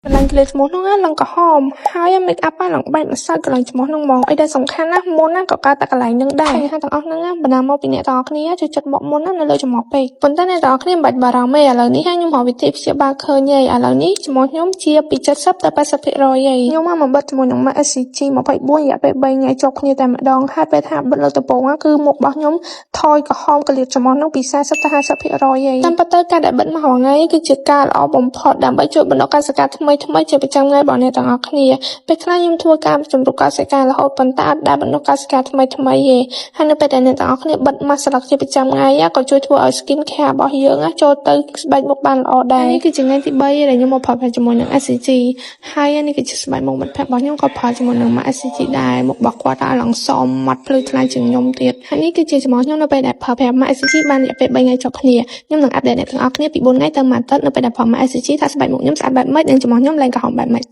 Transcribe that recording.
កន្លែងកលៀច្រមុះហ្នឹងណាឡើងក្រហមហើយ make up ឡើងបែកម្សៅកន្លែងច្រមុះហ្នឹងហ្មងអីដែលសំខាន់ណាមុនណាក៏កើតតែកន្លែងហ្នឹងដែរហើយទាំងអស់ហ្នឹងណាបណ្ដាលមកពីអ្នកទាំងអស់គ្នាចូលចិត្តបកមុនណានៅលើច្រមុះពេកប៉ុន្តែអ្នកទាំងអស់គ្នាមិនបាច់បារម្ភទេឥឡូវនេះខ្ញុំរកវិធីព្យាបាលឃើញហើយឥឡូវនេះច្រមុះខ្ញុំជាពី70ទៅ80%ហើយខ្ញុំមកបិទជាមួយនឹង ម៉ាស់ SCG 24រយៈពេល3ថ្ងៃជាប់គ្នាតែម្ដងហើយពេលថាបិទលើកដំបូងគឺមុខរបស់ខ្ញុំថយក្រហមកលៀតច្រមុះហ្នឹងពី40ទៅ50%ហើយតាមពិតទៅការដែលបិទមករាល់ថ្ងៃគឺជាការល្អបំផុតដើម្បីជួយបណ្ដុះកោសិកាថ្មីថ្មីជាប្រចាំថ្ងៃរបស់អ្នកទាំងអស់គ្នាពេលខ្លះខ្ញុំធ្វើការជំរុះកោសិការហូតប៉ុន្តែអត់ដែលបណ្ដុះកោសិកាថ្មីថ្មីទេហើយនៅពេលដែលអ្នកទាំងអស់គ្នាបិទម៉ាស់ស្លឹកជាប្រចាំថ្ងៃក៏ជួយធ្វើឲ្យ skin care របស់យើងចូលទៅស្បែកមុខបានល្អដែរនេះគឺជាថ្ងៃទី3ដែលខ្ញុំមកប្រើប្រាស់ជាមួយនឹង SCG ហើយនេះគឺជាស្បែកមុខមិត្តភក្តិរបស់ខ្ញុំក៏ប្រើជាមួយនឹង ម៉ាស់ SCG ដែរមុខរបស់គាត់ឲ្យឡើងសមម៉ត់ភ្លឺថ្លាជាងខ្ញុំទៀតហើយនេះគឺជាច្រមុះខ្ញុំនៅពេលដែលប្រើប្រាស់ ម៉ាស់ SCG បានរយៈពេល3ថ្ងៃជាប់គ្នាខ្ញុំនឹង update អ្នកទាំងអស់គ្នាពី4ថ្ងៃទៅមួយអាទិត្យនៅពេលដែលប្រើ ម៉ាស់ SCG ថាស្បែកមុខខ្ញុំស្អាតបែបម៉េចនិងច្រមុះខ្ញុំឡើងក្រហមបែបម៉េច។